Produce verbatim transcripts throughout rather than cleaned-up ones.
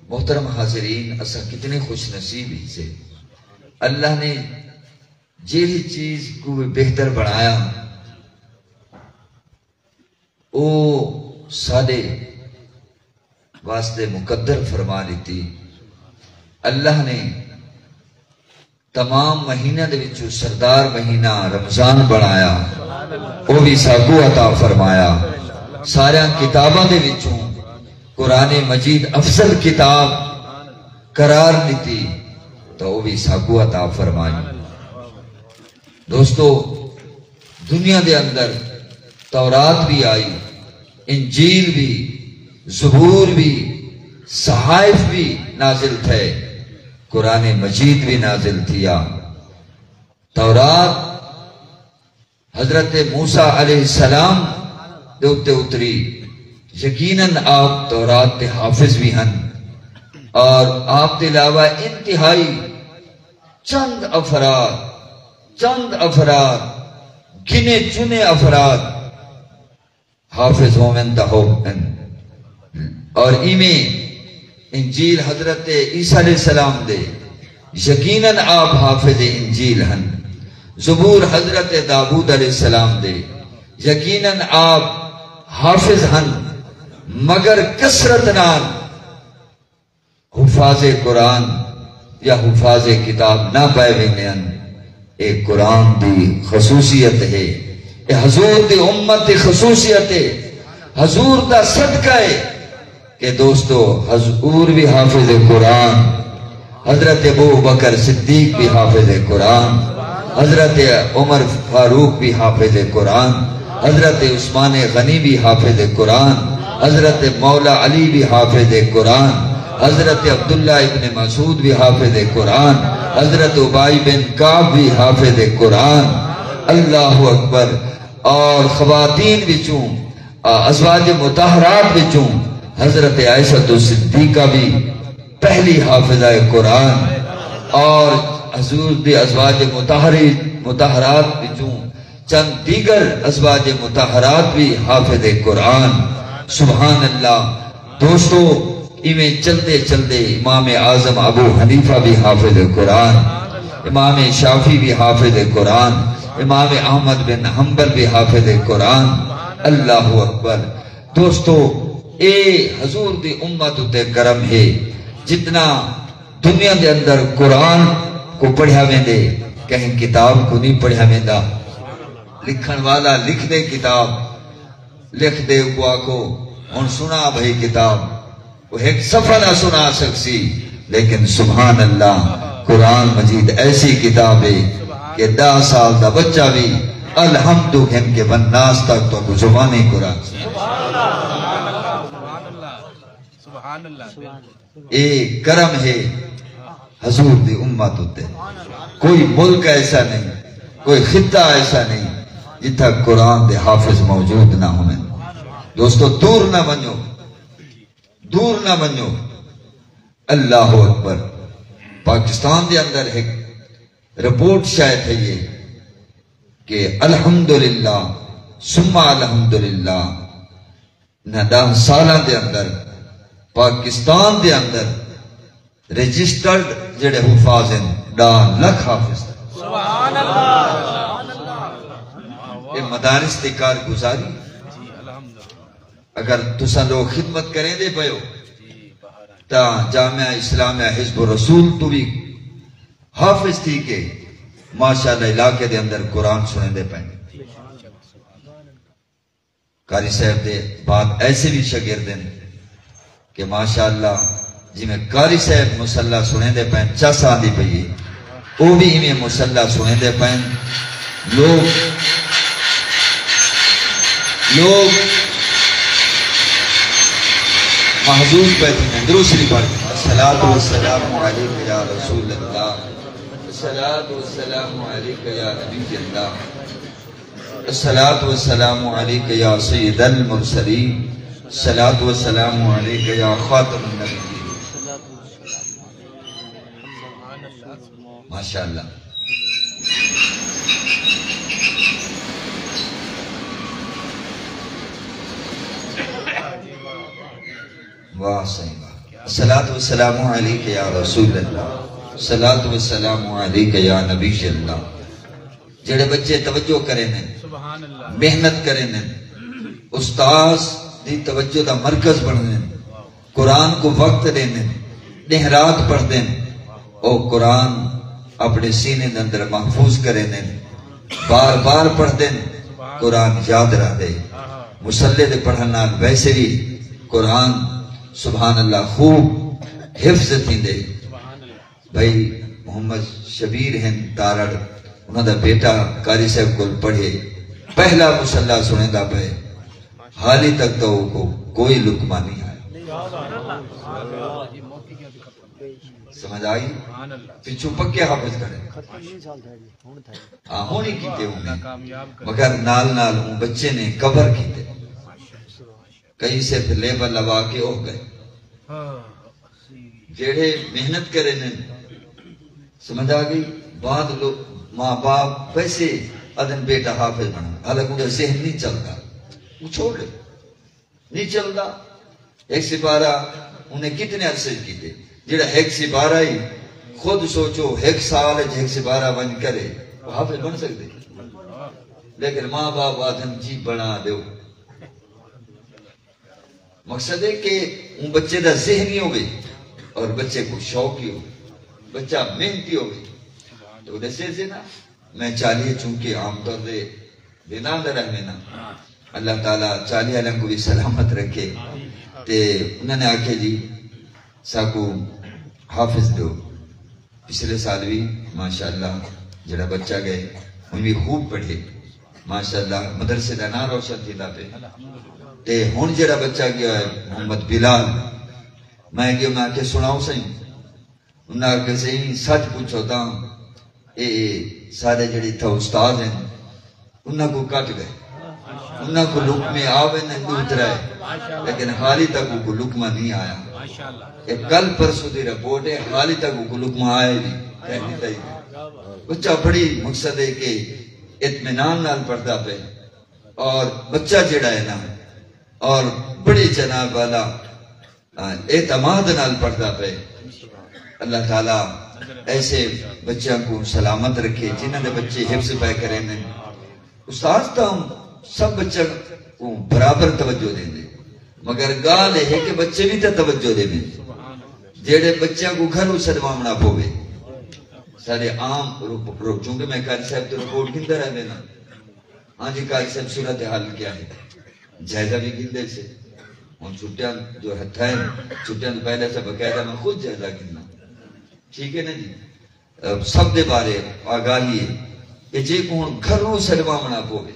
محترم حاضرین، اساں کتنے خوش نصیب ہیسے۔ اللہ نے جیڑھی چیز کوں وی بہتر بݨایا، او ساݙے واسطے مقدر فرما ݙتی۔ اللہ نے تمام مہینیاں دے وچوں سردار مہینہ رمضان بݨایا، او وی ساکوں عطا فرمایا۔ ساریاں کتاباں دے وچوں قرآن مجید افضل کتاب قرار ݙتی، تاں او وی ساکوں عطا فرمائی۔ دوستو، دنیا دے اندر تورات وی آئی، انجیل وی، زبور وی، صحائف وی نازل تھئے، قرآن مجید وی نازل تھیا۔ تورات حضرت موسیٰ علیہ السلام دے اُتے اُتری، یقیناً آپ تورات دے حافظ وی ہن، اور آپ دے علاوہ انتہائی چند افراد، چند افراد، گنے چنے افراد حافظ ہوون تاں ہوون۔ اور ایویں انجیل حضرت عیسیٰ علیہ السلام دے، یقیناً آپ حافظ انجیل ہن۔ زبور حضرت داؤد علیہ السلام دے، یقیناً آپ حافظ ہن، مگر کثرت نال حفاظ قرآن یا حفاظ کتاب نہ پائے ویندے ہن۔ اے قرآن دی خصوصیت ہے، اے حضور دی امت دی خصوصیت ہے۔ حضور دا صدقہ ہے کہ دوستو، حضور بھی حافظ قرآن، حضرت ابو بکر صدیق بھی حافظ قرآن، حضرت عمر فاروق بھی حافظ قرآن، حضرت عثمان غنی بھی حافظ قرآن، حضرت مولا علی بھی حافظ قرآن، حضرت عبداللہ ابن مسعود بھی حافظ قرآن، حضرت ابی بن کعب بھی حافظ قرآن۔ اللہ اکبر۔ اور خواتین وچوں، آ، ازواج مطہرات وچوں حضرت عائشہ صدیقہ بھی پہلی حافظہ قرآن، اور حضور دی ازواج مطہری-، مطہرات وچوں چند دیگر ازواج مطہرات بھی حافظ قرآن۔ سبحان اللہ۔ دوستو، ایویں چلدے چلدے امام اعظم ابو حنیفہ بھی حافظ قرآن، امام شافعی بھی حافظ قرآن، امام احمد بن حنبل بھی حافظ قرآن۔ اللہ اکبر۔ دوستو، اے حضور دی امت اتے کرم ہے، جتنا دنیا دے اندر قرآن کو پڑھیا ویندے، کہیں کتاب کو نہیں پڑھیا ویندا۔ لکھن والا لکھ دے کتاب، لکھ دے کو آکھو، ہن سنا بھئی کتاب، وہ ایک صفحہ نہ سنا سکسی، لیکن سبحان اللہ، قرآن مجید ایسی کتاب ہے کہ دہ سال دا بچہ بھی الحمد گھن کے والناس تک تو زبانی قرآن۔ سبحان اللہ۔ اے کرم ہے حضور دی امت اتے۔ کوئی ملک ایسا نہیں، کوئی خطہ ایسا نہیں جتھا قرآن دے حافظ موجود نہ ہوون۔ دوستو، دور نہ ونجو، دور نہ ونجو۔ اللہ اکبر۔ پاکستان دے اندر ایک رپورٹ شائع تھئی ہے کہ الحمدللہ ثم الحمدللہ، انہاں دہ سالاں دے اندر پاکستان دے اندر رجسٹرڈ جڑے حفاظ ہیں، ݙاہ لکھ حافظ۔ سبحان اللہ۔ اے مدارس دی کارگزاری، اگر تساں لوگ خدمت کریندے پئے ہو، تاں جامعہ اسلامیہ حزب الرسول تو بھی حافظ تھی کے ماشاءاللہ علاقے دے اندر قرآن سنیندے پئے۔ قاری صاحب دے بعد ایسے بھی شاگرد ہیں کہ ماشاءاللہ، جویں قاری صاحب مصلا سنیندے پئے، چس آندی پئی ہے، او بھی ایویں مصلا سنیندے پئے۔ لوگ، لوگ محظوظ پئے تھیندے۔ درود شریف پڑھ کے، الصلاۃ والسلام علیک یا رسول اللہ، الصلاۃ والسلام علیک یا نبی اللہ، الصلاۃ والسلام علیک یا سید المرسلین، الصلاۃ والسلام علیک یا خاتم النبیین۔ ماشاءاللہ۔ واہ سائیں واہ۔ الصلاۃ والسلام علیک یا رسول اللہ، الصلاۃ والسلام علیک یا نبی اللہ۔ جڑے بچے توجہ کریں نے، سبحان اللہ۔ محنت کریں نے، استاذ دی توجہ دا مرکز بننے، قرآن کو وقت دینے، ڈینہہ رات پڑھدن، او قرآن اپنے سینے دے اندر محفوظ کریں نے، بار بار پڑھدن، قرآن یاد رہدے۔ مصلے دے پڑھن نال ویسے بھی قرآن، سبحان اللہ، خوب حفظ تھیندے۔ بھائی محمد شبیر ہن تارڑ، انہاں دا بیٹا قاری صاحب کول پڑھے، پہلا مصلا سنڑیندا پئے، حالی تک تاں اوکوں کوئی لقمہ نی آیا۔ سمجھ آئی؟ پچھوں پکے حافظ کھڑے۔ ہاں، ہݨ ہی کیتے ہوندے، مگر نال نال اوں بچے نے کور کیتے۔ کئی صرف لیبل لوا کے اوہ گئے۔ جیڑھے محنت کرے نے، سمجھ آ گئی؟ بعد لو-، ماں باپ پیسے ادن بیٹا حافظ بݨا، حالانکہ اوندا ذہن نہیں چلدا۔ وہ چھوڑ دے، نہیں چلدا۔ ہک سپارہ انہیں کتنے عرصے کیتے؟ جیڑھا ہک سپارہ ہی، خود سوچو، ہک سال وچ ہک سپارہ ونج کرے، وہ حافظ بن سکدے؟ لیکن ماں باپ آدھن جی بنا دیو۔ مقصد ہے کہ اوں بچے دا ذہن ہی ہوے اور بچے کو شوق ہی ہو، بچہ محنتی ہوے۔ تو ݙسے سے نا، میں چالیہہ چونکہ عام طور تے ویندا آندا رہ وینا۔ اللہ تعالیٰ چالیہہ والوں کو بھی سلامت رکھے۔ تے انہاں نے آکھیا جی ساکو حافظ ݙیو۔ پچھلے سال بھی ماشاءاللہ جڑا بچہ گئے، ہن بھی خوب پڑھے، ماشاءاللہ مدرسے دا ناں روشن تھیندا پئے۔ تے ہن جڑا بچہ گیا ہے محمد بلال، میں گیا، میں آکھیا سݨاؤ سئیں۔ انہاں آکھیا سئیں سچ پچھو تاں اے، اے سارے جڑے اتھاں استاد ہیں، انہاں کوں کٹ گئے، انہاں کوں لقمے آ ویندن ݙو ترے، لیکن حالی تک اوکوں لقمہ نہیں آیا۔ اے کل پرسوں دی رپورٹ ہے، حالی تک اوکوں لقمہ آئے نہیں، کہہ ݙتا ہی۔ بچہ بڑی مقصد ہے کہ اطمینان نال پڑھدا پئے، اور بچہ جڑا ہے نا، اور بڑی جناب والا ہاں، اعتماد نال پڑھدا پئے۔ اللہ تعالیٰ ایسے بچیاں کو سلامت رکھے، جنہاں دے بچے حفظ پئے کریں نے۔ استاد تاں سب بچیاں کو برابر توجہ دیندے، مگر ڳالھ اے ہے کہ بچے بھی تے توجہ ݙیوے۔ جیڑھے بچیاں کو گھروں سݙواوݨا پوے، سارے عام رو-، رو-، چونکہ میں قاری صاحب تو رپورٹ گھندا رہندے نا، ہاں جی قاری صاحب، صورتحال کیا ہے؟ جائزہ بھی گھندے سے۔ ہن چھٹیاں جو ہتھاں ہن، چھٹیاں تو پہلے سے باقاعدہ میں خود جائزہ گھننا۔ ٹھیک ہے نا جی؟ اب سب دے بارے آگاہی ہے کہ جے کو ہن گھروں سݙواوݨا پوے،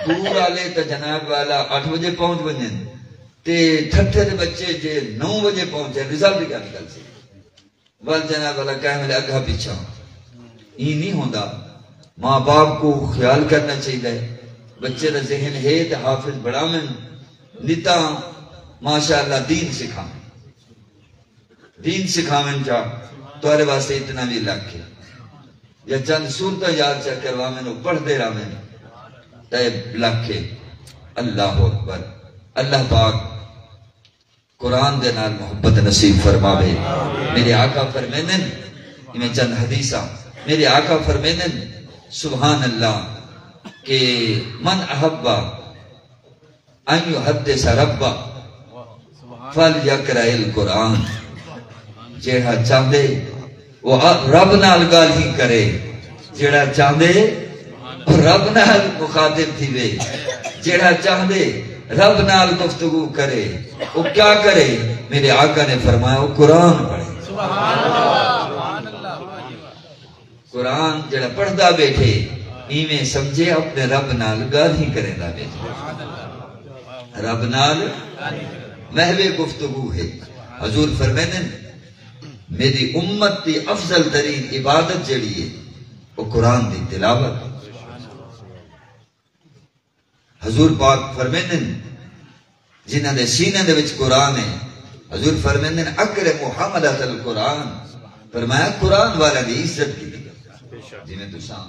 دور والے تے جناب والا اٹھ بجے پہنچ ونڄن تے ٹھٹھے دے بچے جے نو بجے پہنچے، رزلٹ کیا نکل سی؟ ول جناب والا کہیں ویلے اگھا پچھا ایں نہیں ہوندا۔ ماں باپ کو خیال کرنا چاہیدا ہے، بچے دا ذہن ہے تے حافظ بݨاون، نتا ماشاءاللہ دین سکھاون، دین سکھاون چا تہاݙے واسطے اتنا بھی لکھ ہے۔ یا چند سورتاں یاد چا کرواون، او پڑھدے رہون، تے لکھ ہے۔ اللہ اکبر۔ اللہ پاک قرآن دے نال محبت نصیب فرماوے۔ میرے آقا فرمیندن، میں چند حدیثاں، میرے آقا فرمیندن، سبحان اللہ، کہ من احب ان یحدث ربہ فلیقرأ القرآن۔ جیڑھا چاہندے او آ-، رب نال ڳالھیں کرے، جیڑھا چاہندے او رب نال مخاطب تھیوے، جیڑھا چاہندے رب نال گفتگو کرے، او کیا کرے؟ میرے آقا نے فرمایا، او قرآن پڑھے۔ قرآن جیڑھا پڑھدا ٻیٹھے، ایویں سمجھے اپݨے رب نال ڳالھیں کریندا ٻیٹھے۔ رب نال محو گفتگو ہے۔ حضور فرمیندن، میری امت دی افضل ترین عبادت جیڑھی ہے، او قرآن دی تلاوت۔ حضور پاک فرمیندن، جنہاں دے سینے دے وچ قرآن ہے، حضور فرمیندن، اکرموا حملۃ القرآن، فرمایا قرآن والیاں دی عزت کیتی۔ جویں تساں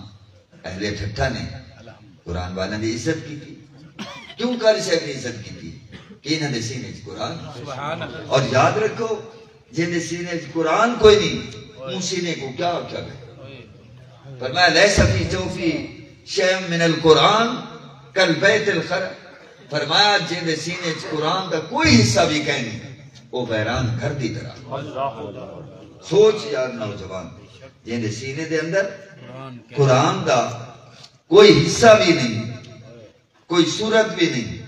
اہل ٹھٹھہ نے قرآن والیاں دی عزت کیتی، کیوں قاری صاحب دی عزت کیتی؟ انہاں دے سینے اچ قرآن۔ سبحان اللہ۔ اور یاد رکھو، جیندے سینے اچ قرآن کوئی نہیں، اون سینے کوں کیا آکھیا ڳئے؟ فرمایا، "لیس فی جوفی شیء من القرآن کالبیت الخرب۔" فرمایا، جیندے سینے اچ قرآن دا کوئی حصہ بھی کائنی، او ویران گھر دی طرح۔ سوچ یار نوجوان، جیندے سینے دے اندر قرآن دا کوئی حصہ بھی نہیں، کوئی سورت بھی نہیں،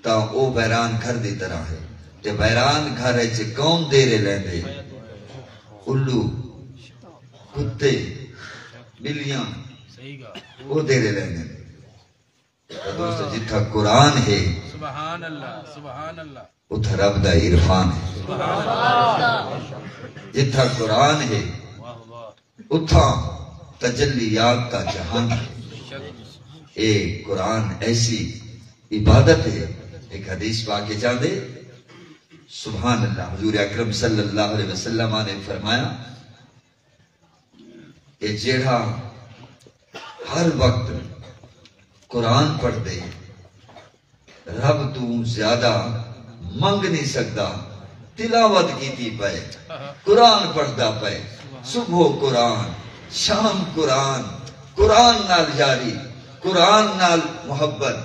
تاں او ویران گھر دی طرح ہے۔ تے ویران گھر اچ کون دیرے لیندے؟ الو، کتے، ٻلیاں، او دیرے لیندے۔ تے دوستو، جتھاں قرآن ہے، سبحان اللہ، سبحان اللہ۔ اتھاں رب دا عرفان ہے۔ سبحان اللہ۔ جتھاں قرآن ہے، واہ واہ۔ اتھاں تجلیات دا جہان ہے۔ بے شک۔ اے قرآن ایسی عبادت ہے۔ ایک حدیث پاک اچ آندے، سبحان اللہ، حضور اکرم صلی اللہ علیہ وسلم نے فرمایا کہ جیڑھا ہر وقت قرآن پڑھدے، رب توں زیادہ منگ نہیں سڳدا، تلاوت کیتی پئے، قرآن پڑھدا پئے، صبح قرآن، شام قرآن، قرآن نال یاری، قرآن نال محبت،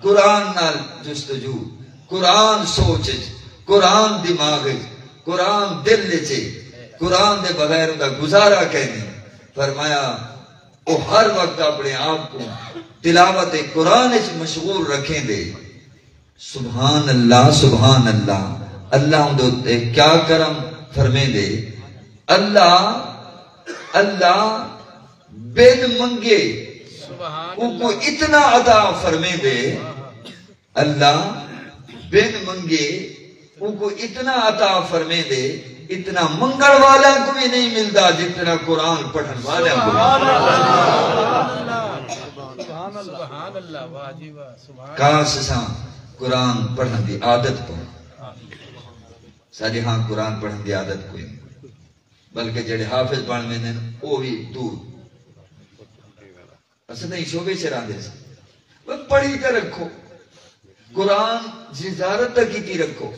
قرآن نال جستجو، قرآن سوچ اچ، قرآن دماغ اچ، قرآن دل اچ اے، قرآن دے بغیر اوندا گزارا کائنی۔ فرمایا، او ہر وقت اپݨے آپ کوں تلاوت قرآن اچ مشغول رکھیندے۔ سبحان اللہ، سبحان اللہ۔ اللہ اوندے اتے کیا کرم فرمیندے۔ اللہ، اللہ بن منگے سبحان اوکوں اللہ۔ اتنا عطا فرمیندے۔ اللہ بن منگے اوکوں اتنا عطا فرمیندے، اتنا منگݨ والیاں کوں وی نہیں ملدا جتنا قرآن پڑھݨ والیاں کوں۔ سبحان اللہ، سبحان اللہ، واہ جی واہ، سبحان اللہ۔ کاش اساں قرآن پڑھݨ دی عادت پاؤں۔ ساݙے ہاں قرآن پڑھݨ دی عادت کوئی نہیں، بلکہ جیڑھے حافظ بݨ ویندن، او وی دور۔ اساں تاں ایں شعبے اچ رہندے سے۔ بس پڑھی تے رکھو۔ قرآن دی زیارت تاں کیتی رکھو۔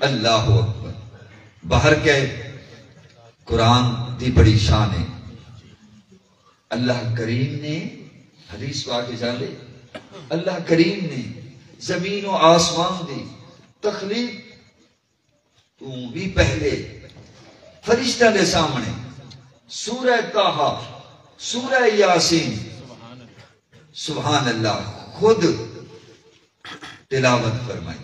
اللہ اکبر۔ باہر کے قرآن دی بڑی شان ہے۔ اللہ کریم نے، حدیث پاک اچ آندے، اللہ کریم نے زمین و آسمان دی تخلیق توں وی پہلے فرشتیاں دے سامݨے سورہ طٰہٰ، سورہ یٰسین، سبحان اللہ، خود تلاوت فرمائی۔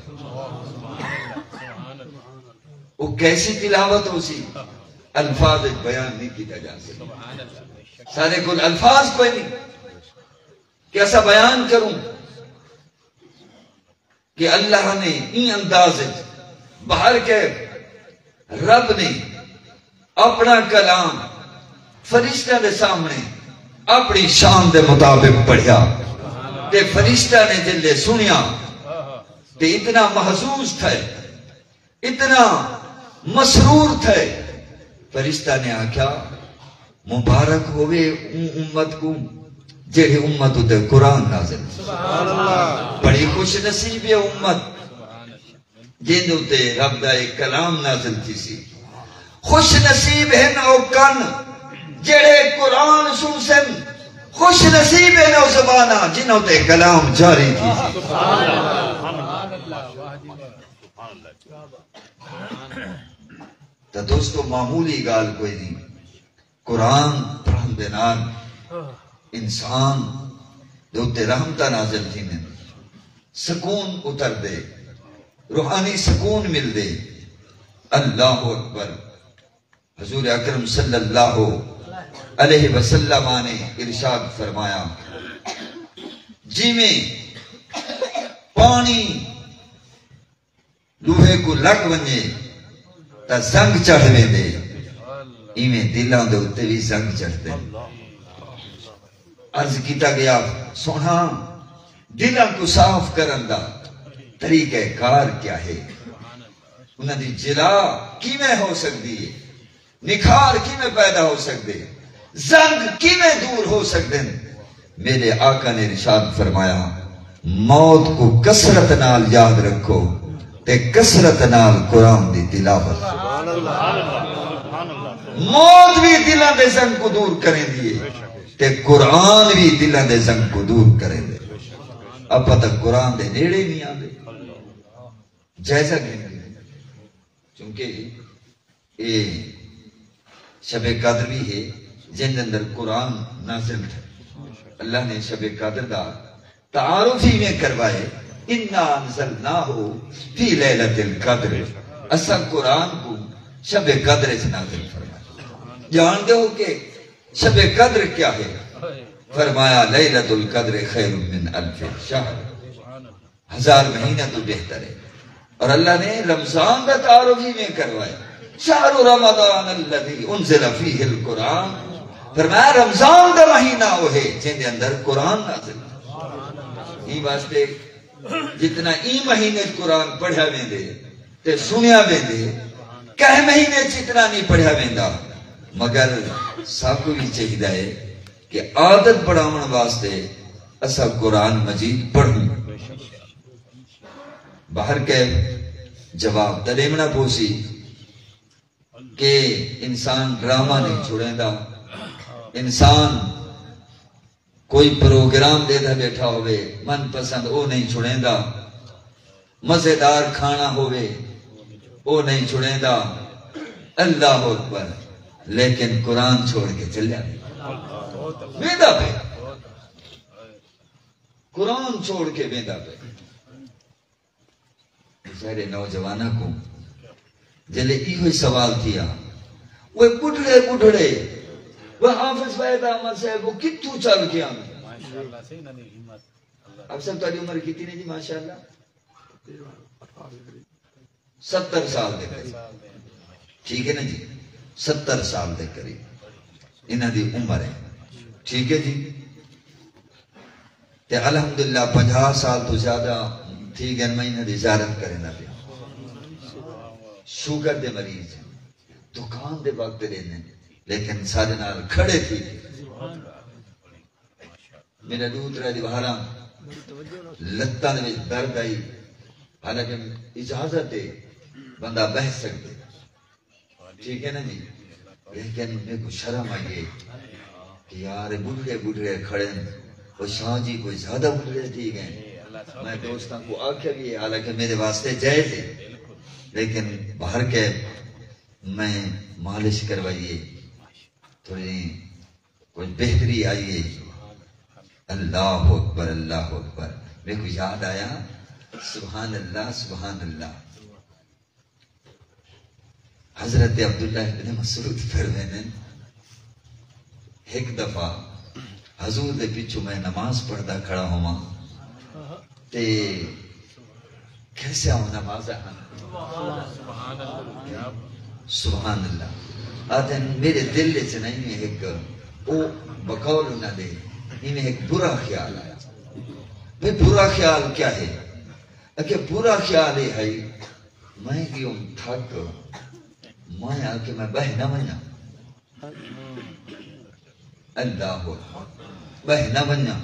او کیسی تلاوت ہوسی، الفاظ اچ بیان نہیں کیتا جا سکدا۔ ساݙے کول الفاظ کوئی نہیں کہ اساں بیان کروں۔ کہ اللہ نے ایں انداز اچ باہر کے رب نے اپݨا کلام فرشتیاں دے سامݨے اپݨی شان دے مطابق پڑھیا، تے فرشتیاں نے جلے سݨیا تے اتنا محظوظ تھئے، اتنا مسرور تھئے۔ فرشتہ نے آکھیا، مبارک ہووے اوں امت کوں جیڑھی امت اتے قرآن نازل تھی۔ سبحان اللہ۔ بڑی خوش نصیب ہے امت جیندے اتے رب دا ایک کلام نازل تھیسی۔ خوش نصیب ہن او کن جیڑھے قرآن سݨسن۔ خوش نصیب ہن او زباناں جنہاں اتے کلام جاری تھیسی۔ سبحان اللہ، واہ جی واہ۔ تاں دوستو، معمولی ڳالھ کوئی نہیں۔ قرآن پڑھݨ دے نال انسان دے اتے رحمتاں نازل تھیندن، سکون اتردے، روحانی سکون ملدے۔ اللہ اکبر۔ حضور اکرم صلی اللہ علیہ وسلم نے ارشاد فرمایا، جیویں پاݨی لوہے کوں لڳ ونڄے تاں زنگ چڑھ ویندے، ایویں دلاں دے اتے وی زنگ چڑھدے۔ عرض کیتا ڳیا، سوہݨا، دلاں کوں صاف کرݨ دا طریقہ کار کیا ہے؟ انہاں دی جلا کیویں ہو سڳدی ہے؟ نکھار کیویں پیدا ہو سڳدے؟ زنگ کیویں دور ہو سڳدن؟ میݙے آقا نے ارشاد فرمایا، موت کوں کثرت نال یاد رکھو تے کثرت نال قرآن دی تلاوت۔ موت وی دلاں دے زنگ کوں دور کریندی ہے تے قرآن وی دلاں دے زنگ کوں دور کریندے۔ اپاں تاں قرآن دے نیڑے نی آندے۔ جائزہ گھن گھن، کیونکہ اے شب قدر وی ہے جن دے اندر قرآن نازل تھئے۔ اللہ نے شب قدر دا تعارف ایویں کروائے، انا انزلناہ فی لیلۃ القدر، اساں قرآن کوں شب قدر اچ نازل فرمایا۔ ڄاݨدے ہو کہ شب قدر کیا ہے؟ فرمایا، لیلۃ القدر خیر من الف شہر، ہزار مہینہ توں بہتر ہے۔ اور اللہ نے رمضان دا تعارف ایویں کروایا، شہر رمضان الذی انزل فیہ القرآن، فرمایا رمضان دا مہینہ وہ ہے جن دے اندر قرآن نازل۔ ایں واسطے جتنا ایں مہینے چ قرآن پڑھیا ویندے تے سنیا ویندے، کہیں مہینے چ اتنا نہیں پڑھیا ویندا، مگر ساکوں وی چاہیدا ہے کہ عادت بݨاوݨ واسطے اساں قرآن مجید پڑھوں۔ بہر کیف جواب تاں ݙیوݨا پوسی کہ انسان ڈرامہ نہیں چھڑیندا، انسان کوئی پروگرام ݙیہدا ٻیٹھا ہووے، من پسند، او نہیں چھڑیندا، مزیدار کھاݨا ہووے، او نہیں چھڑیندا، اللہ اکبر، لیکن قرآن چھوڑ کے چلیا ویندا۔ ویندا پئے۔ قرآن چھوڑ کے ویندا پئے۔ ظاہر ہے نوجواناں کوں جلے ایہو ہی سوال تھیا، وہ بڈھڑے بڈھڑے، وہ حافظ فیض احمد صاحب، وہ کتھوں چل کے آندے؟ اب سب تہاݙی عمر کتنی ہے جی؟ ماشاءاللہ، ستر سال دے قریب۔ ٹھیک ہے نا جی؟ ستر سال دے قریب انہاں دی عمر ہے۔ ٹھیک ہے جی؟ تے الحمدللہ پنجاہ سال توں زیادہ تھی ڳئن، میں انہاں دی زیارت کریندا پیاں۔ شوگر دے مریض ہن، دکان دے وقت ݙیندن، لیکن ساݙے نال کھڑے تھی ڳئے۔ میݙا ݙو ترے ݙیہاڑاں لتاں دے وچ درد آئی، حالانکہ اجازت ہے، بندہ ٻہہ سڳدے۔ ٹھیک ہے نا جی؟ لیکن میکوں شرم آئی ہے کہ یار، اے بڈھڑے بڈھڑے کھڑے ہن، او شاہ جی کوئی زیادہ بڈھڑے تھی ڳئے۔ میں دوستاں کوں آکھیا وی ہے، حالانکہ میݙے واسطے جائز ہے، لیکن بہر کیف میں مالش کروائی ہے، تھوڑی کوئی بہتری آئی ہے۔ اللہ اکبر، اللہ اکبر۔ میکوں یاد آیا، سبحان اللہ، سبحان اللہ۔ حضرت عبداللہ ابن مسعود فرمیندن، ہک دفعہ حضور دے پچھوں میں نماز پڑھدا کھڑا ہوواں تے کیسے ہوں نماز ہن۔ سبحان اللہ۔ آدھن میرے دل وچ نا ایویں ہک، او بقول انہاں دے، ایویں ہک برا خیال آیا۔ بھئی برا خیال کیا ہے؟ اکھے برا خیال اے ہئی، میں ڳیوم تھک، میں آکھے میں ٻہہ نہ ونڄاں۔ اللہ اکبر۔ ٻہہ نہ ونڄاں۔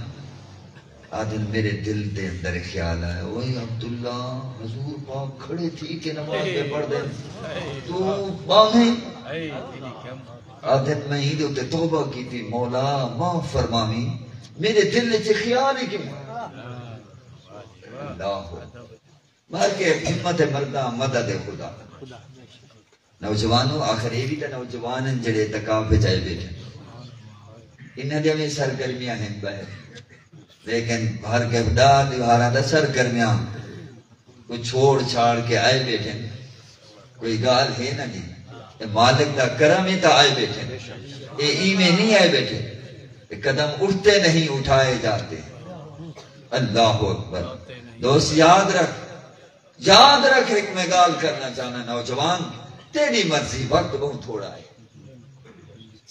آدھن میرے دل دے اندر خیال آیا، اوئے عبداللہ، حضور پاک کھڑے تھی کے نماز پئے پڑھدن، توں ٻاہیں۔ آدھن میں ایندے اتے توبہ کیتی، مولا معاف فرماویں، میرے دل اچ خیال ہی کیوں؟ اللہ اکبر۔ بہر کیف، ہمت مرداں، مدد خدا۔ نوجوانو، آخر اے وی تاں نوجوان ہن جیڑھے اعتکاف وچ آئے ٻیٹھن۔ انہاں دیاں وی سرگرمیاں ہن ٻاہر، لیکن بہر کیف ݙاہ ݙیہاڑاں دا سرگرمیاں کوں چھوڑ چھاڑ کے آئے ٻیٹھن۔ کوئی ڳالھ ہے نہ جی، اے مالک دا کرم ہے تاں آئے ٻیٹھن۔ اے ایویں نہیں آئے ٻیٹھے، اے قدم اٹھتے نہیں اٹھائے جاتے۔ اللہ اکبر۔ دوست یاد رکھ، یاد رکھ، ہک میں ڳالھ کرݨا چاہنا نوجوان، تیݙی مرضی، وقت ٻہوں تھوڑا ہے،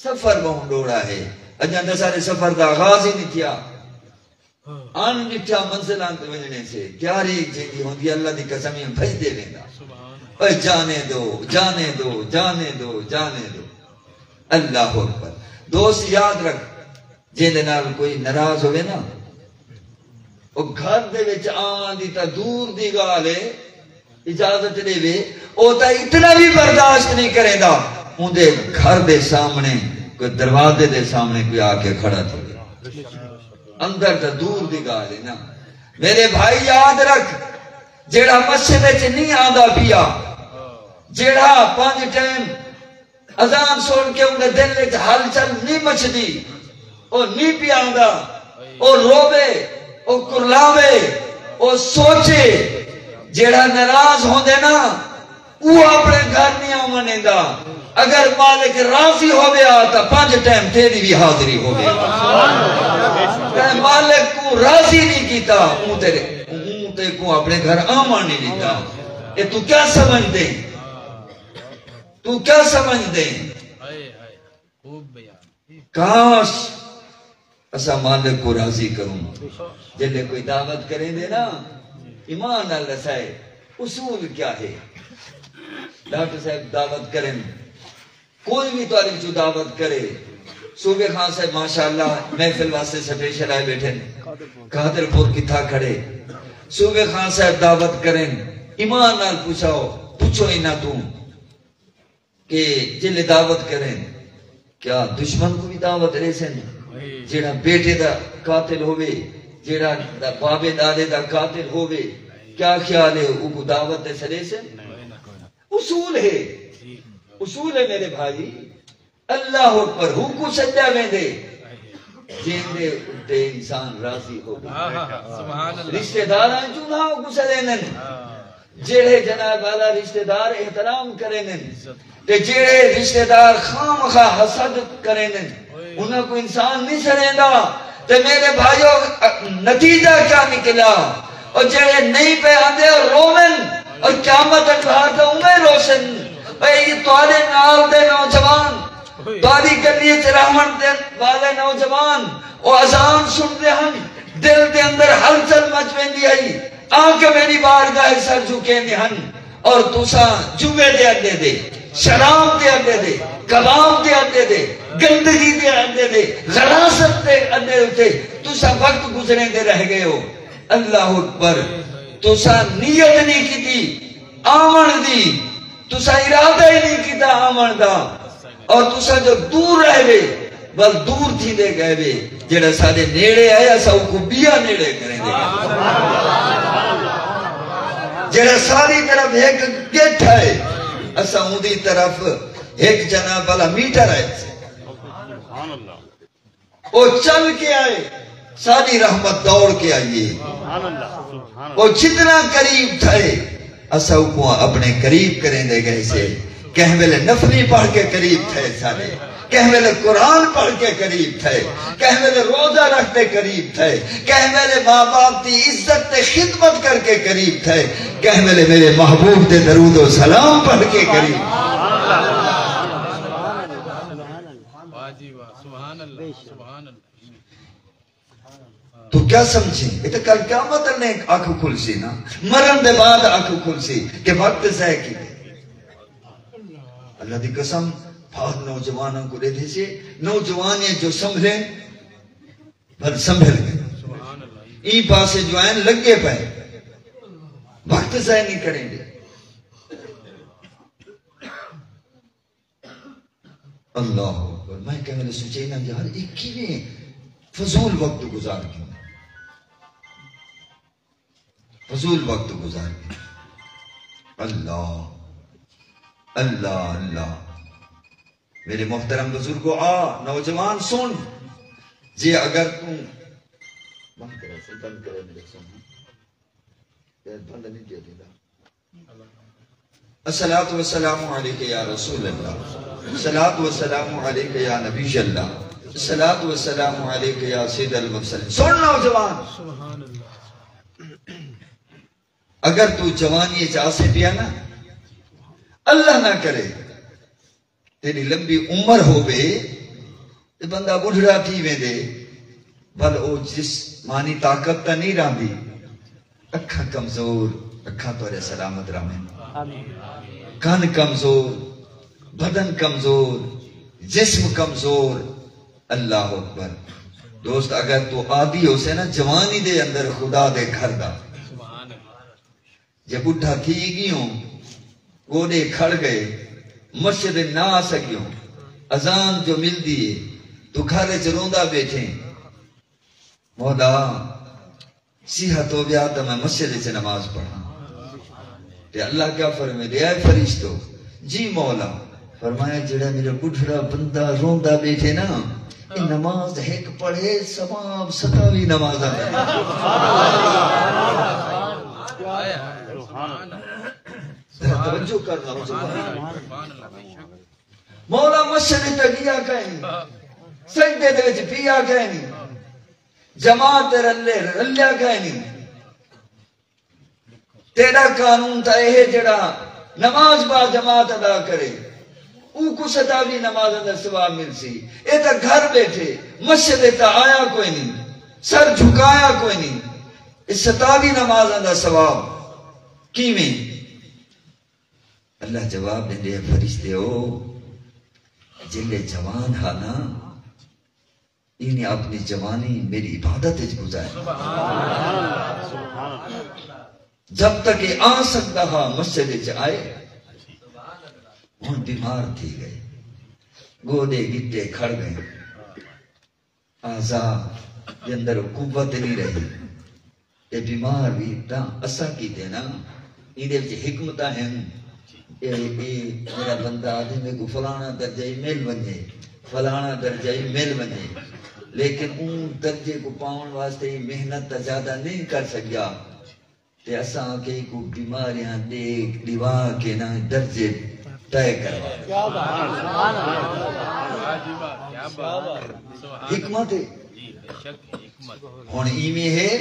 سفر ٻہوں ݙوہڑا ہے، اڄاں تاں سارے سفر دا آغاز ہی نہیں تھیا۔ اݨ ݙٹھا منزلاں تے ونڄݨے سے، تیاری جیندی ہوندی، اللہ دی قسم، ایویں بھڄدے ویندا۔ اوئے جانے دو، جانے دو، جانے دو، جانے دو۔ اللہ اکبر۔ دوست یاد رکھ، جیندے نال کوئی ناراض ہووے نا، او گھر دے وچ آوݨ دی تاں دور دی ڳالھ ہے، اجازت ݙیوے، او تاں اتنا وی برداشت نہیں کریندا۔ اوندے گھر دے سامݨے کوئی، دروازے دے سامݨے کوئی آ کے کھڑا تھیوے۔ اندر تاں دور دی ڳالھ ہے نا۔ میرے بھائی، یاد رکھ، جیڑھا مسجد وچ نہیں آندا پیا، جیڑھا پنج ٹائم اذان سݨ کے اوندے دل وچ ہلچل نہیں مچدی، او نہیں پیا آندا، او رووے، او کرلاوے، او سوچے۔ جیڑھا ناراض ہوندے نا، او اپݨے گھر نہیں آوݨ ݙیندا۔ اگر مالک راضی ہووے آ تاں پنج ٹائم تیݙی وی حاضری ہووے۔ تیں مالک کوں راضی نہیں کیتا، اوں تیرے، اوں تیکوں اپݨے گھر آوݨ نہیں ݙتا۔ اے توں کیا سمجھدیں؟ توں کیا سمجھدیں؟ ہائے ہائے، خوب بیان۔ کاش اساں مالک کوں راضی کروں۔ جیلے کوئی دعوت کریندے نا، ایمان نال ݙسائے، اصول کیا ہے؟ ڈاکٹر صاحب دعوت کرن، کوئی وی تہاݙے وچوں دعوت کرے، صوبے خان صاحب ماشاءاللہ محفل واسطے سپیشل آئے ٻیٹھن، قادر پور کتھا کھڑے، صوبے خان صاحب دعوت کرن، ایمان نال پچھاؤ، پچھو انہاں توں کہ جیلے دعوت کرن، کیا دشمن کوں وی دعوت ݙیسن؟ جیڑھا بیٹے دا قاتل ہووے، جیڑھا دا بابے دادے دا قاتل ہووے، کیا خیال ہے، اوکوں دعوت تے سݙیسن؟ اصول ہے، اصول ہے میرے بھائی۔ اللہ اکبر، ہوکوں سݙیا ویندے جیندے اتے انسان راضی ہووے۔ آہا، سبحان اللہ۔ رشتہ داراں چوں نہ ہوکوں سݙیندن۔ جیڑھے جناب والا رشتہ دار احترام کریندن تے جیڑھے رشتہ دار خامخواہ حسد کریندن، انہاں کوں انسان نہیں سݙیندا۔ تے میرے بھائیو، نتیجہ کیا نکلا؟ او جیڑھے نہیں پئے آندے او روون، او قیامت اڳبھار تاں اونویں روسن۔ اے تہاݙے نال دے نوجوان، تہاݙی گلی اچ رہوݨ دے والے نوجوان، او اذان سݨدے ہن، دل دے اندر ہلچل مچ ویندی ہئی، آ کے میݙی بارگاہ اچ سر جھکیندے ہن، اور تساں جوئے دے اݙے دے، شراب دے اݙے دے، کباب دے اݙے دے، گندگی دے اݙے دے، غلاست دے اݙے اتے تساں وقت گزریندے رہ ڳئے ہو۔ اللہ اکبر۔ تساں نیت نہیں کیتی آوݨ دی، تساں ارادہ ہی نہیں کیتا آوݨ دا، اور تساں جو دور رہ وے، بس دور تھیندے ڳئے وے۔ جیڑھا ساݙے نیڑے آئے، اساں اوکوں ٻیا نیڑے کریندے ڳئے۔ جیڑھا ساݙی طرف ہک گٹھ آئے، اساں اوندی طرف ہک جناب والا میٹر آئے۔ او چل کے آئے، ساݙی رحمت دوڑ کے آئی ہے۔ او جتنا قریب تھئے، اساں اوکوں اپݨے قریب کریندے ڳئے سے۔ کہیں ویلے نفلی پڑھ کے قریب تھئے ساݙے، کہیں ویلے قرآن پڑھ کے قریب تھئے، کہیں ویلے روزہ رکھ تے قریب تھئے، کہیں ویلے ماں باپ دی عزت تے خدمت کر کے قریب تھئے، کہیں ویلے میرے محبوب دے درود و سلام پڑھ کے قریب۔ واہ جی واہ، سبحان اللہ، سبحان اللہ۔ توں کیا سمجھیں؟ اے تاں کل قیامت نے اکھ کھلسی نا، مرݨ دے بعد اکھ کھلسی کہ وقت ضائع کیتے۔ اللہ دی قسم، بہت نوجواناں کوں ݙیدھے سے، نوجوان اے جو سنبھلے، بھل سنبھل ڳئے۔ ایں پاسے جو آئن لڳے پئے، وقت ضائع نہیں کریندے۔ اللہ اکبر۔ میں کہیں ویلے سوچے نا یار، اے کیویں فضول وقت گزار گھن، فضول وقت گزار گھن۔ اللہ، اللہ، اللہ۔ میرے محترم بزرگو، آ نوجوان سن، جے اگر توں بند کرے، بند کرے میرے سن، بند نہیں کیا تھا۔ الصلاۃ والسلام علیک یا رسول اللہ، الصلاۃ والسلام علیک یا نبی اللہ، الصلاۃ والسلام علیک یا سید المرسلین۔ سن نوجوان، اگر تو جوانی اچ آسے پیا نا، اللہ نہ کرے، تیݙی لمبی عمر ہووے تے بندہ ٻڈھڑا تھی ویندے، ول او جسمانی طاقت تاں نہیں رہندی۔ اکھاں کمزور، اکھاں تہاݙے سلامت رہون۔ آمین۔ کن کمزور، بدن کمزور، جسم کمزور۔ اللہ اکبر۔ دوست، اگر توں عادی ہوسیں نا جوانی دے اندر خدا دے گھر دا، جے ٻڈھا تھی ڳیوں، گوݙے کھڑ ڳئے، مسجد نہ آ سڳیوں، اذان جو ملدی ہے، توں گھر اچ روندا ٻیٹھیں، مولا، صحت ہوویا تاں میں مسجد اچ نماز پڑھاں۔ تے اللہ کیا فرمیندے، اے فرشتو؟ جی مولا۔ فرمایا، جیڑھا میرا ٻڈھڑا بندہ روندا ٻیٹھے نا، اے نماز ہک پڑھے، ثواب ستاوی نمازاں دا۔ ذرا توجہ کرنا، سبحان اللہ۔ مولا مسجد تے ڳیا کائنی، سجدے دے وچ پیا کائنی، جماعت تے رلے، رلیا کائنی۔ تیݙا قانون تاں اے ہے، جیڑھا نماز با جماعت ادا کرے، اونکوں ستاوی نمازاں دا ثواب ملسی۔ اے تاں گھر ٻیٹھے، مسجد اچ تاں آیا کوئنی، سر جھکایا کوئنی، اے ستاوی نمازاں دا ثواب کیویں؟ اللہ جواب ݙیندے، اے فرشتے او، جیلے جوان ہا نا، اینے اپݨی جوانی میݙی عبادت اچ گزاری۔ جب تک اے آ سڳدا ہا، مسجد اچ آئے، ہݨ بیمار تھی ڳئے، گوݙے گٹے کھڑ ڳئے، اعضا دے اندر قوت نہیں رہی۔ تے بیمار وی تاں اساں کیتے نا، ایندے وچ حکمتاں ہن۔ اے، اے میرا بندہ آہدے میکوں فلانا درجہ ہی مل ونڄے، فلانا درجہ ہی مل ونڄے، لیکن اوں درجے کوں پاوݨ واسطے اے محنت تاں زیادہ نہیں کر سڳیا۔ تے اساں کہیں کوں بیماریاں ݙے ݙیوا کے نا درجے طے کروا ݙتے۔ کیا بات ہے، سبحان اللہ۔ واہ جی واہ، کیا بات ہے۔ سبحان اللہ۔ حکمت ہے۔ جی، بے شک حکمت۔ ہݨ ایویں ہے،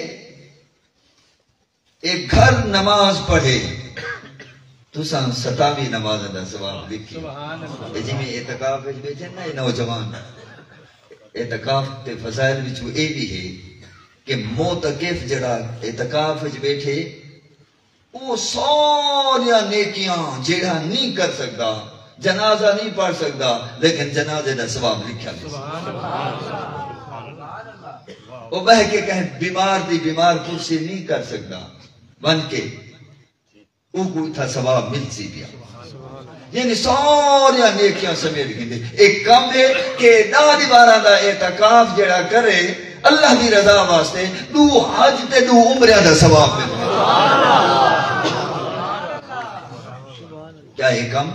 اے گھر نماز پڑھے، تساں ستاوی نمازاں دا ثواب لکھی۔ سبحان اللہ۔ اے جیویں اعتکاف وچ ٻیٹھے نا اے نوجوان، اعتکاف دے فضائل وچوں اے وی ہے کہ معتکف جیڑھا اعتکاف وچ ٻیٹھے، او ساریاں نیکیاں جیڑھا نہیں کر سڳدا، جنازہ نہیں پڑھ سڳدا، لیکن جنازے دا ثواب لکھیا ویسی۔ او ٻہہ کے کہیں بیمار دی بیمار کرسی نہیں کر سڳدا، ونڄ کے اوکوں اتھاں ثواب ملسی پیا۔ یعنی ساریاں نیکیاں سمیٹ گھندے۔ ایک کم ہے کہ ݙاہ دیواراں دا اعتکاف جیڑھا کرے اللہ دی رضا واسطے، ݙو حج تے ݙو عمریاں دا ثواب ملے۔ کیا ہے کم؟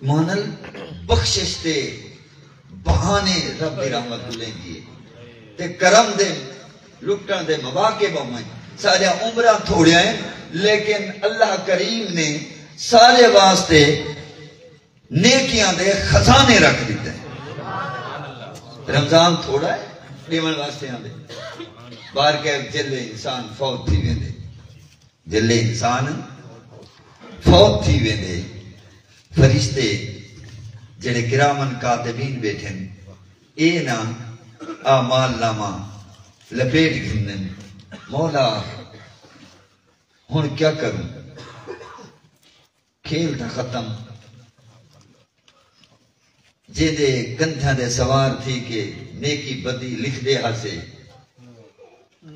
مانل بخشش تے بہانے رب دی رحمت ڳولیندی ہے۔ تے کرم دے لٹݨ دے مواقع ٻہوں ہن۔ ساݙیاں عمراں تھوڑیاں ہن، لیکن اللہ کریم نے ساݙے واسطے نیکیاں دے خزانے رکھ ݙتے۔ رمضان تھوڑا ہے ݙیوݨ واسطے آندے۔ بار کے جیلے انسان فوت تھی ویندے، جیلے انسان فوت تھی ویندے، فرشتے جیڑھے کرامن کاتبین ٻیٹھن، اے نا اعمال نامہ لپیٹ گھندن۔ مولا، ہݨ کیا کروں؟ کھیل تاں ختم۔ جیندے کندھیاں دے سوار تھی کے نیکی بدی لکھدے ہاسے۔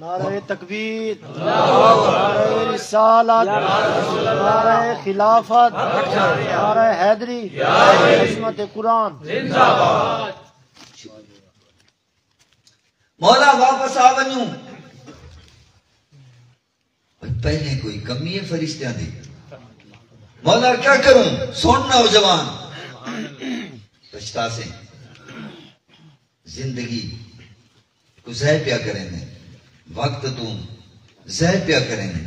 نعرہ تکبیر، نعرہ رسالت، نعرہ خلافت، نعرہ حیدری، عظمت قرآن۔ مولا واپس آ ونڄوں۔ پہلے کوئی کمی ہے فرشتیاں دی؟ مولا کیا کروں؟ سن نوجوان، پچھتاسیں۔ زندگی کوں ضائع پیا کریندے، وقت توں ضائع پیا کریندے،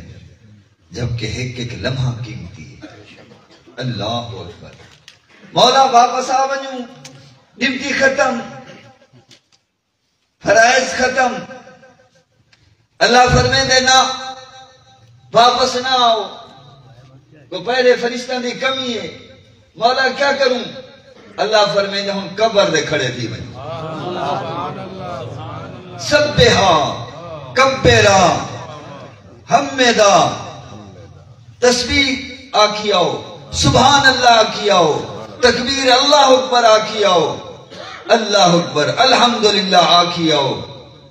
جبکہ ہک ہک لمحہ قیمتی ہے۔ اللہ اکبر۔ مولا واپس آ ونڄوں، ڈیوٹی ختم، فرائض ختم۔ اللہ فرمیندے، نہ، واپس نہ آؤ۔ کوئی پہلے فرشتاں دی کمی ہے، مولا کیا کروں؟ اللہ فرمیندے، ہݨ قبر دے کھڑے تھی ونڄ۔ سبحا، کبرا، حمدا، تسبیح آکھی آؤ، سبحان اللہ آکھی آؤ، تکبیر اللہ اکبر آکھی آؤ۔ اللہ اکبر، الحمدللہ آکھی آؤ،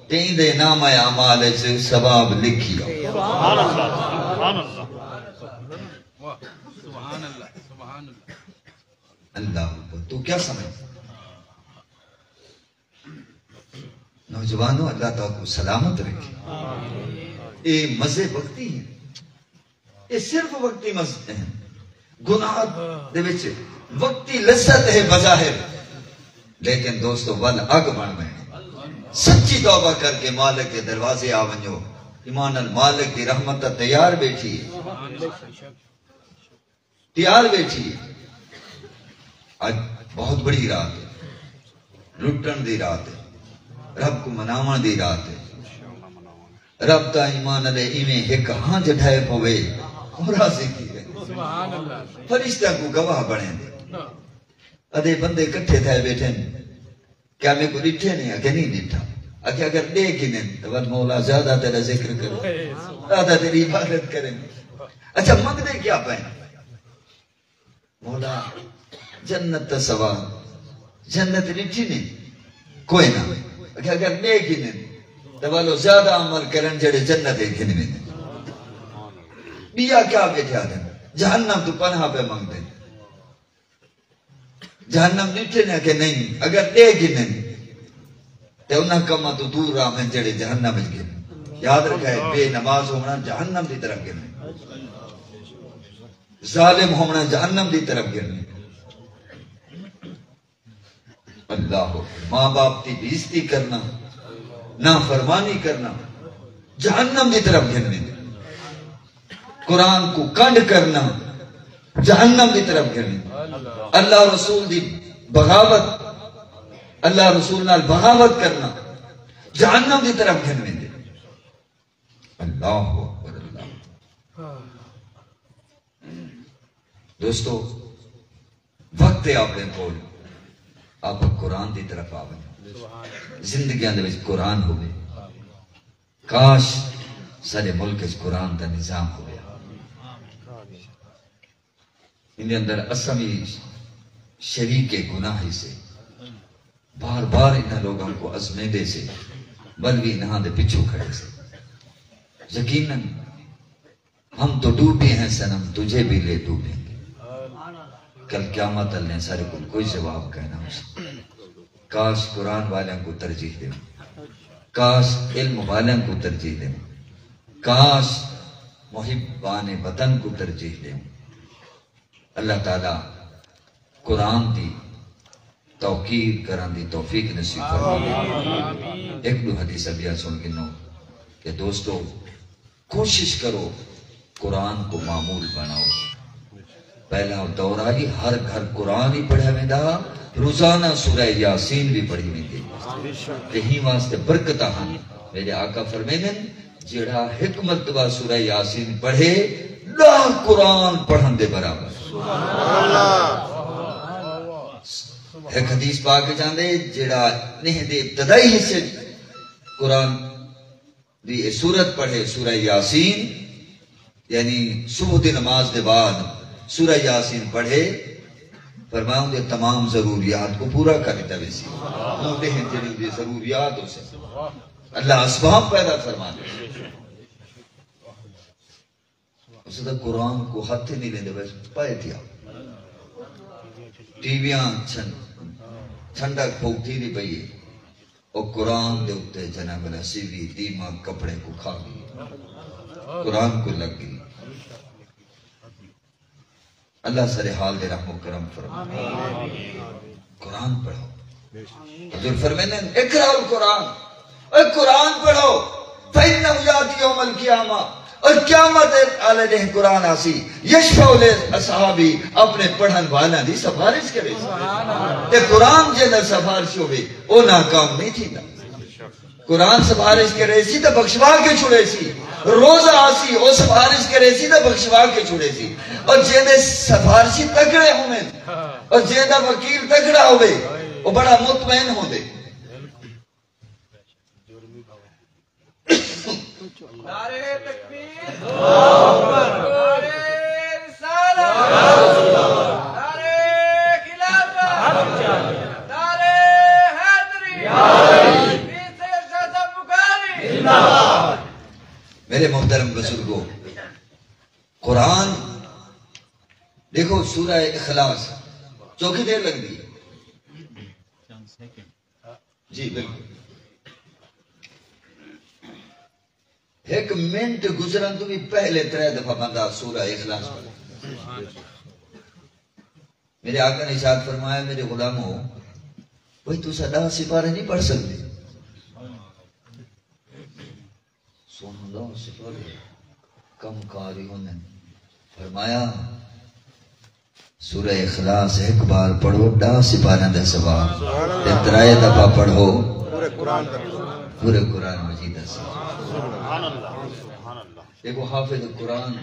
تے ایندے نامہ اعمال اچ ثواب لکھی آؤ۔ سبحان اللہ، سبحان اللہ۔ اللہ اکبر، تو کیا سمجھ؟ نوجوانوں، اللہ تعالیٰ کو سلامت رکھے۔ اے مزے وقتی ہیں، اے صرف وقتی مزے ہیں۔ گناہ دے وچ وقتی لذت ہے بظاہر، لیکن دوستو، ول اگ بن ویندے۔ سچی توبہ کر کے مالک دے دروازے آ ونجو۔ ایمان نال، مالک دی رحمت تاں تیار بیٹھی ہے، تیار بیٹھی ہے۔ اج بہت بڑی رات ہے، لٹن دی رات ہے، رب کو مناون دی رات ہے۔ رب دا ایمان علیہ ایویں ہک ہنج ڈھائے پوے، او راضی تھی ویندے۔ فرشتیاں کوں گواہ بنڑیندے۔ ادھے بندے کٹھے تھئے بیٹھن، کیا میکوں ڈٹھے نے؟ آکھیا نئیں ڈٹھا۔ آکھیا اگر ڈے گھنن تاں ول مولا زیادہ تیڈا ذکر کرن، زیادہ تیڈی عبادت کرن۔ اچھا، منگدے کیا پئن؟ مولا، جنت دا سوال۔ جنت ݙٹھی نے؟ کوئے نہ۔ اگر، اگر ݙے گھنن، تاں ولو زیادہ عمل کرن جیڑھے جنت اچ گھن ویندن۔ ٻیا کیا ٻیٹھے آہدن؟ جہنم توں پناہ پئے منگدن۔ جہنم ݙٹھے نے کہ نئیں؟ اگر ݙے گھنن، تے انہاں کماں توں دور رہون جیڑھے جہنم اچ گھن۔ یاد رکھائے، بے نماز ہووݨا جہنم دی طرف گھن۔ ظالم ہووݨا جہنم دی طرف گھن۔ اللہ اکبر۔ ماں باپ دی بے عزتی کرنا، نافرمانی کرنا، جہنم دی طرف گھن ویندے۔ قرآن کوں کنڈ کرنا، جہنم دی طرف گھن ویندے۔ اللہ رسول دی بغاوت، اللہ رسول نال بغاوت کرنا، جہنم دی طرف گھن ویندے۔ اللہ اکبر، اللہ۔ دوستو، وقت ہے اپݨے کول، آپ قرآن دی طرف آ ونڄوں۔ زندگیاں دے وچ قرآن ہووے۔ کاش ساݙے ملک وچ قرآن دا نظام ہووے۔ ایندے اندر اساں وی شریک گناہ ہیسے۔ بار بار انہاں لوگاں کوں ازمیندے سے، ول وی انہاں دے پچھوں کھڑے سے۔ یقیناً ہم تو ڈوبے ہیں صنم، تجھے بھی لے ڈوبیں گے۔ کل قیامت والے دن ساݙے کول کوئی جواب کائنا ہوسی۔ کاش قرآن والیاں کوں ترجیح ݙیوں، کاش علم والیاں کوں ترجیح ݙیوں، کاش محبان وطن کوں ترجیح ݙیوں۔ اللہ تعالیٰ قرآن دی توقیر کرݨ دی توفیق نصیب فرماوے۔ ہک ݙو حدیثاں ٻیاں سݨ گھنوں کہ دوستو، کوشش کرو قرآن کوں معمول بݨاؤ۔ پہلا دور ہئی، ہر گھر قرآن ہی پڑھیا ویندا ہا، روزانہ سورہ یاسین وی پڑھی ویندی ہئی۔ تے ہیں واسطے برکتاں ہن۔ میݙے آقا فرمیندن، جیڑھا ہک مرتبہ سورہ یاسین پڑھے، ݙاہ قرآن پڑھݨ دے برابر۔ ہک حدیث پاک وچ آندے، جیڑھا ݙینہہ دے ابتدائی حصے قرآن دی اے سورت پڑھے، سورہ یاسین، یعنی صبح دی نماز دے بعد سورہ یاسین پڑھے، فرمایا اوندے تمام ضروریات کوں پورا کر ݙتا ویسی۔ اوں ݙینہہ جیڑھی اوندی ضروریات ہوسن، اللہ اسباب پیدا فرما ݙیسن۔ اساں تاں قرآن کوں ہتھ ہی نئیں لیندے، بس پئے تھیا۔ ٹی ویاں چھن-، چھنڈک پھوک تھیندی پئی ہے۔ او قرآن دے اتے جناب والا سی وی دیماغ کپڑے کوں کھا ڳئی، قرآن کوں لڳ ڳئی۔ اللہ سارے حال دے رحم و کرم فرمائے۔ قرآن پڑھو۔ حضور فرمیندے، اقرأوا القرآن، اے قرآن پڑھو، فإنه يأتي يوم القيامة، اور قیامت آلے ݙینہہ قرآن آسی، یشفع لأصحابه، اپݨے پڑھݨ والیاں دی سفارش کریسی۔ تے قرآن جیندا سفارشی ہووے، او ناکام نئیں تھیندا۔ قرآن سفارش کریسی تاں بخشوا کے چھڑیسی، روزہ آسی، او سفارش کریسی تاں بخشوا کے چھڑیسی۔ اور جیندے سفارشی تکڑے ہوون، اور جیندا وکیل تکڑا ہووے، او بڑا مطمئن ہوندے۔ نعرہ تکبیر، نعرہ رسالت، نعرہ خلافت، نعرہ قرآن ݙیکھو، سورہ اخلاص، چوکھی دیر لڳدی ہے؟ جی بالکل۔ ہک منٹ گزرن توں وی پہلے ترے دفعہ بندہ سورہ اخلاص پڑھے۔ میرے آقا نے ارشاد فرمایا، میرے غلامو، بھئی تساں ݙاہ سپارے نہیں پڑھ سڳدے؟ سن لو، سپر کم کاری ہوندن۔ فرمایا، سورہ اخلاص ہک بار پڑھو، ݙاہ سپاریاں دا ثواب، تے ترائے دفعہ پڑھو، پورے قرآن مجید دا ثواب۔ دیکھو، حافظ قرآن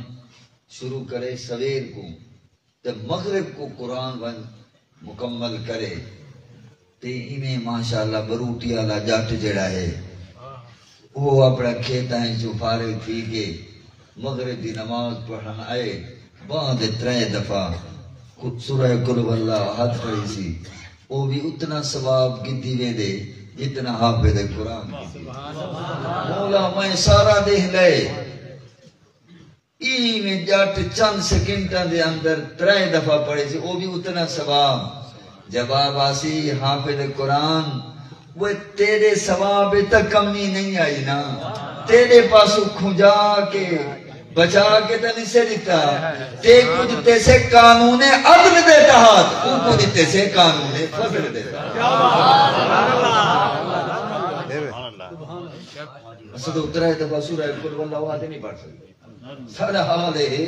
شروع کرے سویر کوں، تے مغرب کوں قرآن ونڄ مکمل کرے، تے ایویں ماشاءاللہ بروٹی آلا ڄٹ جیڑھا ہے، او اپݨا کھیتاں اچوں فارغ تھی کے مغرب دی نماز پڑھݨ آئے، ٻانہہ تے ترے دفعہ سورہ قل ھو اللہ احد پڑھیسی، او وی اتنا ثواب گھدی ویندے جتنا حافظ قرآن گھدی ویندے۔ مولا میں سارا ݙینہہ لئے، ایویں ڄٹ چند سیکنڈاں دے اندر ترے دفعہ پڑھیسی، او وی اتنا ثواب۔ جواب آسی، حافظ قرآن، اوئے تیݙے ثواب اچ تاں کمی نہیں آئی نا، تیݙے پاسوں کھنجا کے، بچا کے تاں نسے ݙتا، تیکوں ݙتے سے قانون عدل دے تحت، اوکوں ݙتے سے قانون فضل دے تحت۔ اساں تاں ترے دفعہ سورہ قل ھو اللہ احد نہیں پڑھ سڳدے۔ ساݙا حال اے ہے،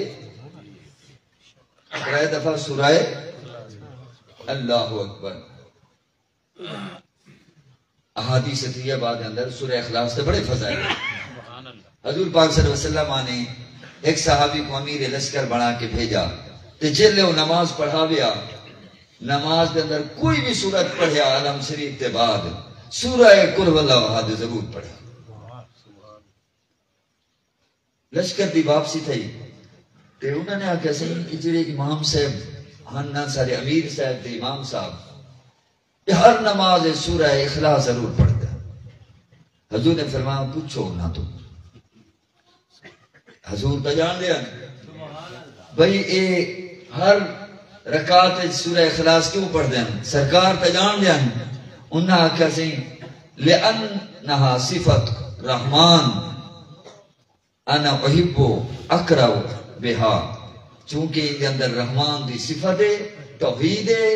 ترے دفعہ سورہ، اللہ اکبر۔ احادیث طیبہ دے اندر سورہ اخلاص دے بڑے فضائل۔ حضور پاک صلی اللہ علیہ وسلم نے ہک صحابی کوں امیر لشکر بݨا کے بھیڄا، تے جیلے او نماز پڑھاویا، نماز دے اندر کوئی وی سورت پڑھیا، الم شریف دے بعد سورہ قل ھو اللہ احد ضرور پڑھیا۔ لشکر دی واپسی تھئی تے انہاں نے آکھیا، سئیں، اے جیڑھے امام صاحب ہن نا، ساݙے امیر صاحب تے امام صاحب، اے ہر نماز اچ سورہ اخلاص ضرور پڑھدے۔ حضور نے فرمایا، پچھو انہاں توں۔ حضور تاں ڄاݨدے ہن بھئی اے ہر رکعت اچ سورہ اخلاص کیوں پڑھدے ہن، سرکار تاں ڄاݨدے ہن۔ انہاں آکھیا، سئیں، لأنها صفة الرحمن، انا احب اقرأ بها، چونکہ ایندے اندر رحمان دی صفت ہے، توحید ہے۔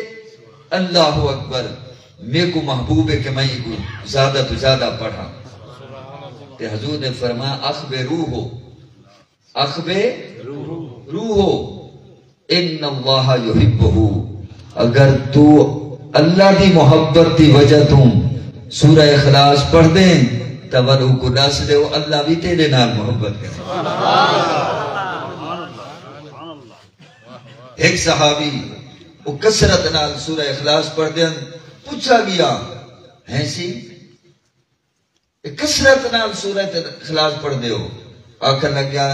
اللہ اکبر، میکوں محبوب ہے کہ میں ایکوں زیادہ توں زیادہ پڑھاں۔ تے حضور نے فرمایا، اخبروہ، اخبروہ، ان اللہ یحبہ، اگر تو اللہ دی محبت دی وجہ توں سورہ اخلاص پڑھدیں تاں ول اوکوں ݙس ݙیو، اللہ وی تیݙے نال محبت کرے۔ ہک صحابی او کثرت نال سورہ اخلاص پڑھدے ہن، پچھا ڳیا، ہیں سی؟ اے کثرت نال سورۃ اخلاص پڑھدے ہو؟ آکھن لگیا،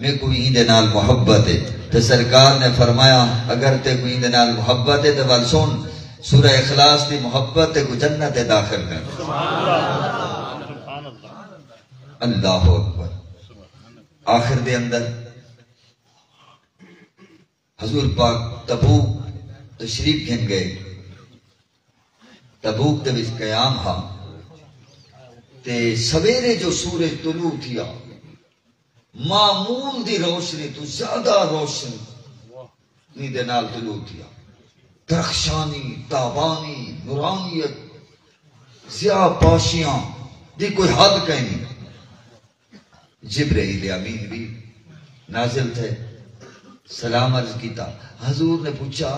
میکوں وی ایندے نال محبت ہے۔ تے سرکار نے فرمایا، اگر تیکوں ایندے نال محبت ہے تے ول سن، سورہ اخلاص دی محبت تیکوں جنت اچ داخل کر ݙے۔ اللہ اکبر۔ آخر دے اندر حضور پاک تبوک تشریف گھن ڳئے۔ تبوک دے وچ قیام ہا تے سویرے جو سورج طلوع تھیا، معمول دی روشنی توں زیادہ روشنی دے نال طلوع تھیا۔ درخشانی، تابانی، نورانیت، ضیاء پاشیاں دی کوئی حد کائنی۔ جبرائیل امین وی نازل تھئے، سلام عرض کیتا۔ حضور نے پچھا،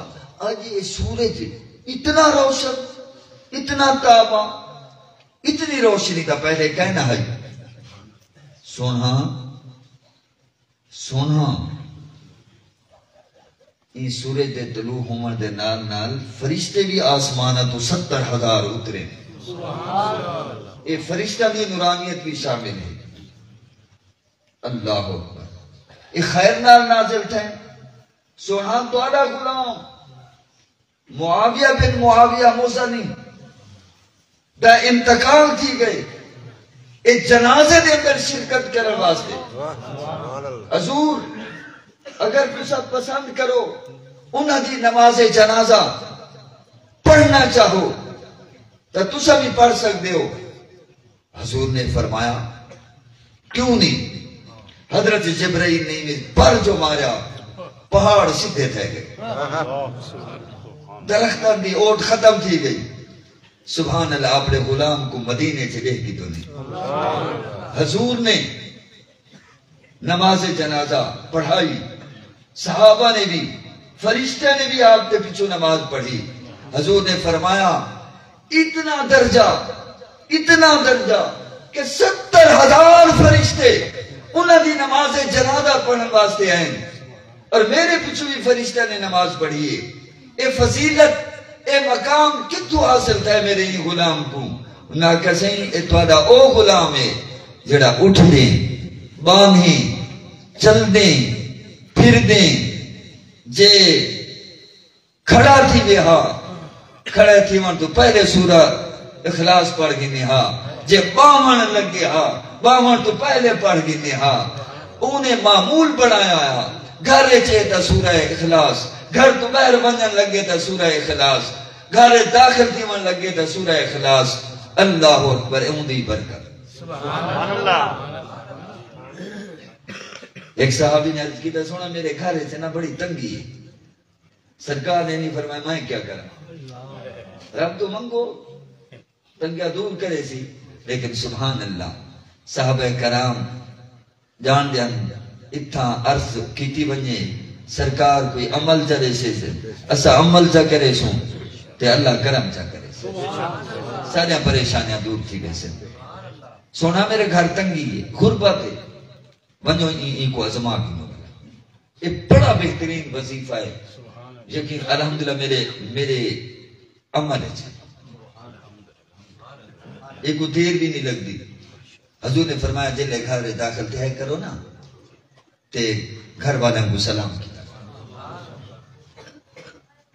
اڄ اے سورج اتنا روشن، اتنا تاباں، اتنی روشنی تاں پہلے کائنا ہئی؟ سوہݨا، سوہݨا، ایں سورج دے طلوع ہووݨ دے نال نال فرشتے وی آسماناں توں ستر ہزار اترے۔ اے فرشتیاں دی نورانیت وی شامل ہے۔ اللہ اکبر۔ اے خیر نال نازل تھئے۔ سوہݨا، تہاݙا غلام معاویہ بن معاویہ مزنی دا انتقال تھی ڳئے۔ اے جنازے دے اندر شرکت کرݨ واسطے حضور اگر تساں پسند کرو، انہاں دی نماز جنازہ پڑھنا چاہو، تاں تساں وی پڑھ سڳدے ہو۔ حضور نے فرمایا، کیوں نہیں؟ حضرت جبرائیل نے ایویں پر جو ماریا، پہاڑ سدھے تھے گئے، درختاں دی اوٹ ختم تھی گئی۔ سبحان اللہ، اپنے غلام کو مدینے چ ݙیکھ گھدو نے۔ حضور نے نماز جنازہ پڑھائی، صحابہ نے بھی، فرشتیاں نے بھی آپ دے پچھوں نماز پڑھی۔ حضور نے فرمایا، اتنا درجہ، اتنا درجہ کہ ستر ہزار فرشتے انہاں دی نماز جنازہ پڑھن واسطے آئے، اور میرے پچھوں بھی فرشتیاں نے نماز پڑھی ہے۔ اے فضیلت، اے مقام کتھوں حاصل تھئے میرے ایں غلام کوں؟ انہاں آکھیا، سئیں، اے تہاݙا او غلام ہے جیڑھا اٹھدیں، ٻاہندیں، چلدیں، پھردیں، جے کھڑا تھیوے ہا، کھڑے تھیوݨ توں پہلے سورہ اخلاص پڑھ گھنے ہا، جے ٻاہوݨ لڳے ہا، ٻاہوݨ توں پہلے پڑھ گھنے ہا۔ اوں نے معمول بݨایا ہا، گھر اچ ہے تاں سورہ اخلاص، گھر توں ٻاہر ونڄݨ لڳے تاں سورہ اخلاص، گھر اچ داخل تھیوݨ لڳے تاں سورہ اخلاص۔ اللہ اکبر، اوں دی برکت۔ سبحان اللہ۔ ہک صحابی نے عرض کیتا، سوہݨا، میرے گھر اچ نہ بڑی تنگی ہے۔ سرکار نے نہیں فرمایا، میں کیا کراں؟ رب توں منگو، تنگیاں دور کریسی۔ لیکن سبحان اللہ، صحابہ کرام ڄاݨدے ہن، اتھاں عرض کیتی ونڄے، سرکار کوئی عمل چا ݙیسے، اساں عمل چا کریسوں تے اللہ کرم چا کریسے، ساݙیاں پریشانیاں دور تھی ویسن۔ سوہݨا، میرے گھر تنگی ہے، غربت ہے، ونڄو ایں، ایں کوں ازما گھنو۔ اے بڑا بہترین وظیفہ ہے۔ یقین، الحمدللہ، میرے، میرے عمل اچ ہے۔ اے کوئی دیر وی نہیں لڳدی۔ حضور نے فرمایا، جیلے گھر داخل تھیا کرو نا، تے گھر والیاں کوں سلام کیتا کرو۔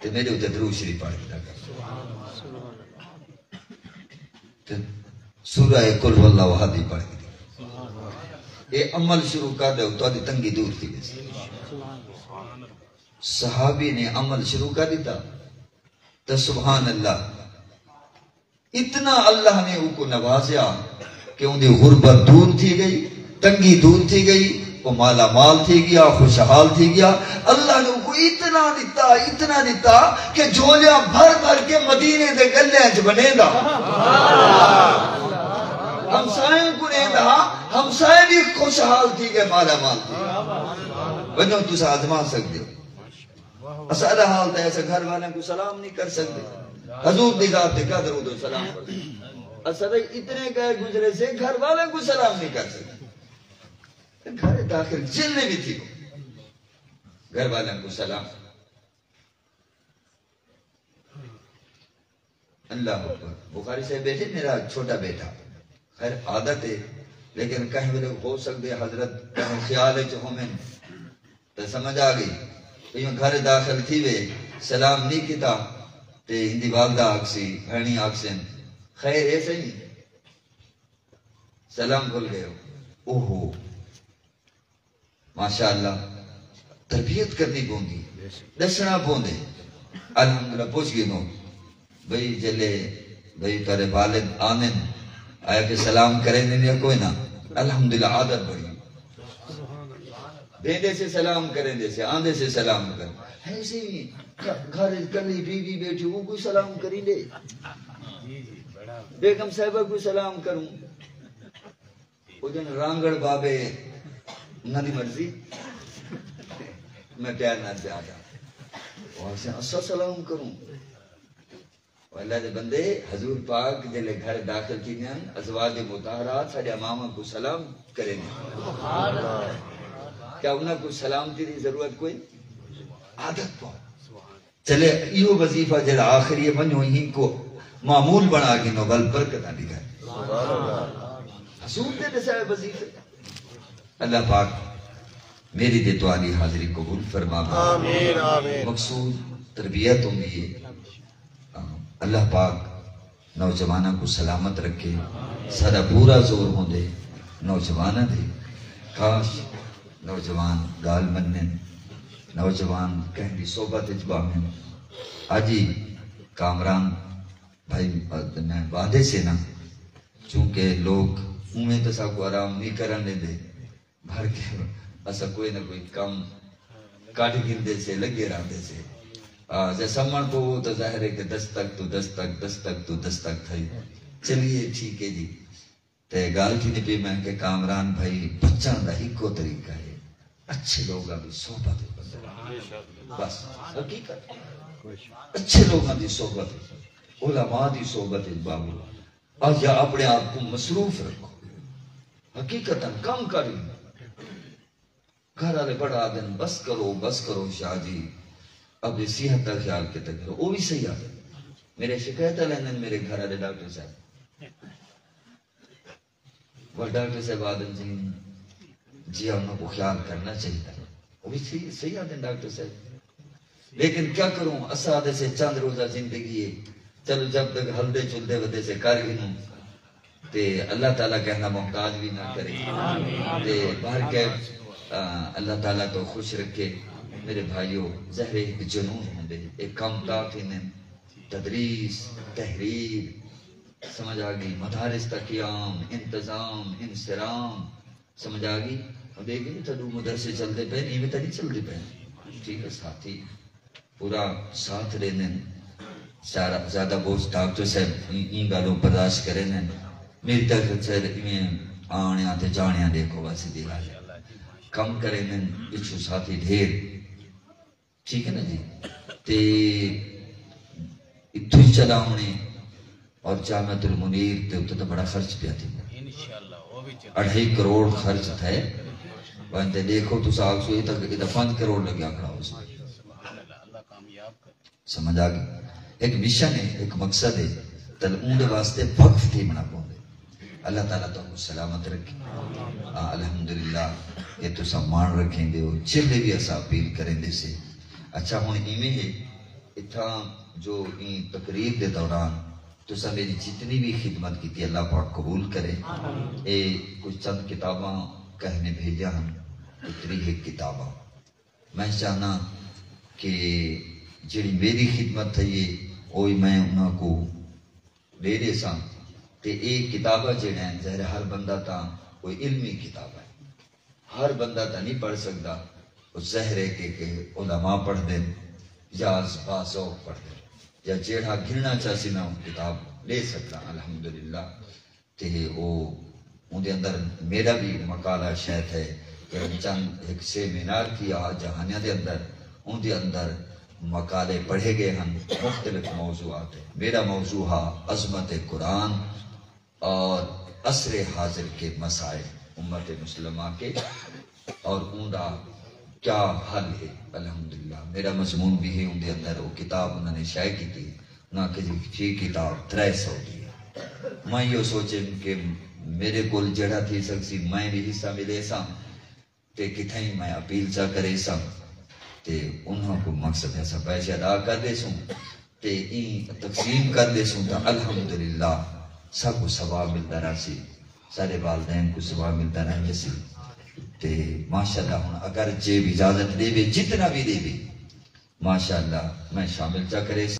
تے میݙے اتے درود شریف پڑھ گھدا کر۔ تے سورہ قل ھو اللہ احد ہی پڑھ گھدی۔ اے عمل شروع کر ݙیو، تہاݙی تنگی دور تھی ویسی۔ صحابی نے عمل شروع کر ݙتا، تے سبحان اللہ، اتنا اللہ نے اوکوں نوازیا کہ اوندی غربت دور تھی ڳئی، تنگی دور تھی ڳئی، او مالا مال تھی ڳیا، خوشحال تھی ڳیا۔ اللہ نے اوکوں اتنا ݙتا، اتنا ݙتا کہ جھولیاں بھر بھر کے مدینے دے ڳلیاں اچ ونڈیندا۔ ہمسائیں کوں ݙیندا، ہمسائے وی خوشحال تھی ڳئے، مالا مال تھی ڳئے۔ ونڄو، تساں آزما سڳدے ہو۔ اساݙا حال تاں ہے، اساں گھر والیاں کوں سلام نہیں کر سڳدے۔ حضور دی ذات تے قدر اودوں سلام پڑھدے۔ اساں تاں اتنے ڳئے گزرے سے، گھر والیاں کوں سلام نہیں کر سڳدے۔ گھر داخل جلے وی تھی، گھر والیاں کوں سلام۔ اللہ اکبر۔ بخاری صاحب ٻیٹھے، میرا چھوٹا بیٹا، خیر عادت ہے، لیکن کہیں ویلے ہو سڳدے حضرت کہیں خیال اچ ہوون تے سمجھ آ ڳئی۔ ایویں گھر داخل تھیوے، سلام نہیں کیتا تے ایندی والدہ آکھسی، بھیݨیں آکھسن، خیر ہے سئیں؟ سلام بھل ڳئے ہو۔ اوہو۔ ماشاءاللہ، تربیت کرنی پوندی، ݙسݨا پوندے۔ الحمدللہ، پچھ گھنو بھئی، جیلے بھئی تہاݙے والد آندن، آیا کہ سلام کریندن یا کوئی نہ؟ الحمدللہ، عادت بݨی۔ ویندے سے سلام کریندے سے، آندے سے سلام کر۔ ہے سی، گھر کلی بیوی ٻیٹھی، او کوئی سلام کریندے؟ بیگم صاحبہ کوئی سلام کروں؟ او ڄݨ رانگڑ بابے، انہاں دی مرضی، میں پیار نال پیا آکھاں۔ او آکھسن، اساں سلام کروں؟ او اللہ دے بندے، حضور پاک جیلے گھر داخل تھیندے ہن، ازواج مطہرات ساݙیاں ماواں کوں سلام کریندیاں۔ کیا انہاں کوں سلامتی دی ضرورت کوئی؟ عادت پاؤ۔ چلے، ایہو وظیفہ جیڑھا آخری ہے، ونڄو ایں کوں معمول بݨا گھنو، ول برکتاں ݙیکھا۔ حضور دے ݙسائے وظیفے۔ اللہ پاک میری تے تہاݙی حاضری قبول فرماوے۔ آمین، آمین۔ مقصود تربیت ہوندی ہے۔ اللہ پاک نوجواناں کوں سلامت رکھے۔ ساݙا پورا زور ہوندے نوجواناں دے۔ کاش نوجوان ڳالھ منن، نوجوان کہیں دی صحبت وچ ٻاہن۔ اڄ ہی کامران بھائی میں وعدے سے نا، چونکہ لوگ اوویں تاں ساکوں آرام نہیں کرݨ ݙیندے، بھر کے اساں کوئی نہ کوئی کم کڈھ گھندے سے، لڳے رہندے سے۔ آ، جے سمݨ پوو تاں ظاہر ہے کہ دستک تو دستک، دستک تو دستک تھئی۔ چلیے ٹھیک ہے جی۔ تے ڳالھ تھیندی پئی میں کہ کامران بھائی بچݨ دا ہکو طریقہ ہے، اچھے لوگاں دی صحبت وچ بندہ۔ بس حقیقت، اچھے لوگاں دی صحبت وچ، علماء دی صحبت وچ بابو، آ یا اپݨے آپ کوں مصروف رکھو، حقیقتاً کم کر۔ گھر والے بڑا آدھن بس کرو، بس کرو شاہ جی، اپݨی صحت دا خیال کیتا کرو۔ او وی صحیح آدھن، میرے شکایت لیندن میرے گھر والے ڈاکٹر صاحب، پر ڈاکٹر صاحب آدھن جی، جی انہاں کوں خیال کرنا چاہیدا ہے۔ او وی صحیح، صحیح آدھن ڈاکٹر صاحب، لیکن کیا کروں، اساں آدھے سے چند روزہ زندگی ہے، چلو جب تک ہلدے چلدے ودے سے کر گھنوں، تے اللہ تعالیٰ کہیں دا محتاج وی نہ کرے۔ تے بہر کیف، آ، اللہ تعالیٰ تو خوش رکھے۔ میرے بھائیو، ظاہر ہے ہک جنون ہوندے، اے کم تاں تھیندن، تدریس، تحریر، سمجھ آ ڳئی، مدارس دا قیام، انتظام، انصرام، سمجھ آ ڳئی؟ ہݨ ݙیکھ ڳئے تاں ݙو مدرسے چلدے پئے، ایویں تاں نہیں چلدے پئے۔ ٹھیک ہے ساتھی، پورا ساتھ ݙیندن۔ سارا زیادہ بوجھ ڈاکٹر صاحب ایں، ایں ڳالھوں برداشت کریندن۔ میری طرف سے ایویں آوݨیاں تے جاوݨیاں ݙیکھو، بس ایݙی ڳالھ ہے۔ کم کریندن، پچھوں ساتھی ڈھیر۔ ٹھیک ہے نا جی؟ تے اتھوں ہی چلا آوݨے اور جامعۃ المنیر تے اتھے تاں بڑا خرچ پیا تھیندا۔ انشاءاللہ، او وی چلے۔ اڑھائی کروڑ خرچ تھئے۔ ون تے ݙیکھو تساں آکھسو اے تاں، اے تاں پنج کروڑ لڳیا کھڑا ہوسی۔ سبحان اللہ، اللہ کامیاب کرے۔ سمجھ آ ڳئی؟ ہک مشن ہے، ہک مقصد ہے، تاں اوندے واسطے وقف تھیوݨا پوندے۔ اللہ تعالیٰ تہاکوں سلامت رکھے۔ آ، الحمدللہ کہ تساں مان رکھیندے ہو، جیڑھے وی اساں اپیل کریندے سے۔ اچھا، ہݨ ایویں ہے، اتھاں جو ایں تقریر دے دوران تساں میری جتنی وی خدمت کیتی، اللہ پاک قبول کرے۔ اے کچھ چند کتاباں کہیں نے بھیجیاں ہن، اتنی ہک کتاباں۔ میں چاہنا کہ جیڑھی میری خدمت تھئی ہے، او وی میں انہاں کوں ݙے ݙیساں۔ تے اے کتاباں جیڑھیاں ہن، ظاہر ہے ہر بندہ تاں کوئی علمی کتاب ہے، ہر بندہ تاں نہیں پڑھ سڳدا۔ او ظاہر ہے کہ، کہ علماء پڑھدن یا با ذوق پڑھدن، یا جیڑھا گھنݨا چاہسی میں او کتاب ݙے سڳداں، الحمدللہ۔ تے او، اوندے اندر میݙا وی مقالہ شاید ہے کہ چند ہک سیمینار تھیا جہانیاں دے اندر، اوندے اندر مقالے پڑھے ڳئے ہن مختلف موضوعات تے۔ میݙا موضوع ہا عظمت قرآن اور عصر حاضر کے مسائل امت مسلمہ کے اور اوندا کیا حل ہے۔ الحمدللہ میݙا مضمون وی ہے اوندے اندر، او کتاب انہاں نے شائع کیتی۔ انہاں آکھیا جی فی کتاب ترے سو دی ہے۔ میں ایہو سوچیم کہ میݙے کول جیڑھا تھی سڳسی میں وی حصہ ولیساں تے کتھائیں میں اپیل چا کریساں تے انہاں کوں مقصد ہے اساں پیسے ادا کر ݙیسوں تے ایں تقسیم کر ݙیسوں تاں الحمدللہ ساکوں ثواب ملدا رہسی، ساݙے والدین کوں ثواب ملدا رہندے سی۔ تے ماشاءاللہ ہݨ اگر جے وی اجازت ݙیوے، جتنا وی ݙیوے، ماشاءاللہ میں شامل چا کریساں۔